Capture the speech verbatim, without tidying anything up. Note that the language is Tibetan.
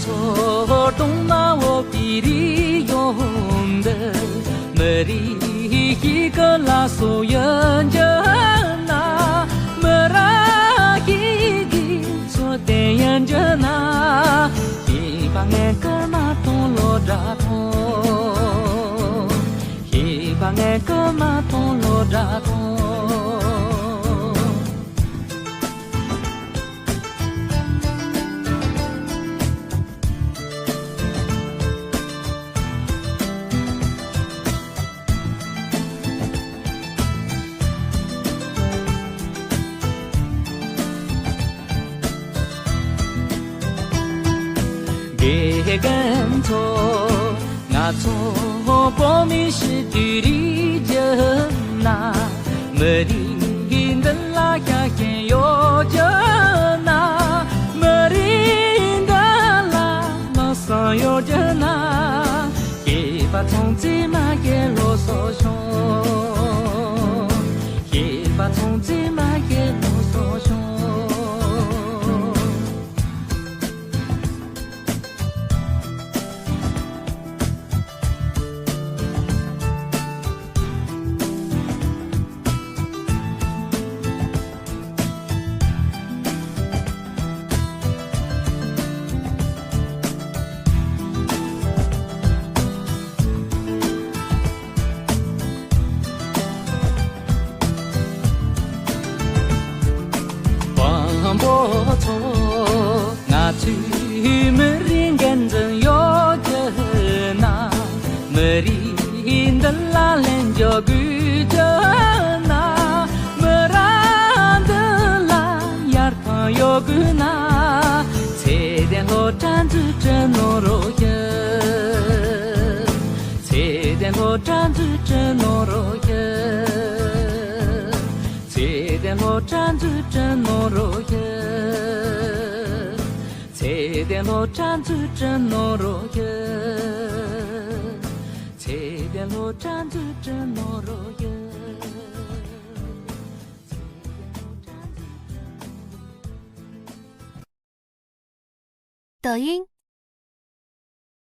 ཚོར་སྡུག་མ་འོ་པི་རི་ཡོང་འདི། མི་རིགས་ཤིག་གི་ལ་སོ་ཡོད་རྒྱུ་ན། མི་རབས་ཤིག་གི་འཚོ་རྟེན་ཡིན་རྒྱུ་ན། ཤེས་པ་ངན་ཀརྨ་སྟོང་ལོ་འདྲ་ཐོང་། ཤེས་པ་ངན་ཀརྨ་སྟོང་ལོ་འདྲ་ཐོང་། དགེ་རྒན་ཚོ། ང་ཚོ་བོད་མི་ཞིག་དུས་རིག་རྒྱུ་ན། མི་རིགས་འདི་ལ་ཤ་ཞེན་ཡོད་རྒྱུ་ན། མི་རིགས་འདི་ལ་མ་བསམ་ཡོད་རྒྱུ་ན། སྐྱེས་པ་ཚང་ཚེ་མ་སྐྱེས་ལོ་སོ་ཤོང་། སྐྱེས་པ་ཚང་ཚེ་མ་སྐྱེས་ལོ་སོ་ཤོང་། དཔོན་པོ་ཚོ། ང་ཚོའི་མི་རིགས་འགན་འཛིན་ཡོད་རྒྱུ་ན། མི་རིགས་འདི་ལ་ལན་འཇལ་དགོས་རྒྱུ་ན། མི་རབས་འདི་ལ་ཡར་འཕངས་ཡོད་དགོས་ན། ཚེ་བརྟན་སློབ་གྲྭ་འཛུགས་སྐྲུན་གནང་རོགས་ཞུ། ཚེ་བརྟན་སློབ་གྲྭ་འཛུགས་སྐྲུན་གནང་རོགས་ཞུ། ཚེ་བརྟན་སློབ་གྲྭ་འཛུགས་སྐྲུན་གནང་རོགས་ཞུ། ཚེ་བརྟན་སློབ་གྲྭ་འཛུགས་སྐྲུན་གནང་རོགས་ཞུ། ཚེ་བརྟན་སློབ་གྲྭ་འཛུགས་སྐྲུན་གནང་རོགས་ཞུ། 抖音，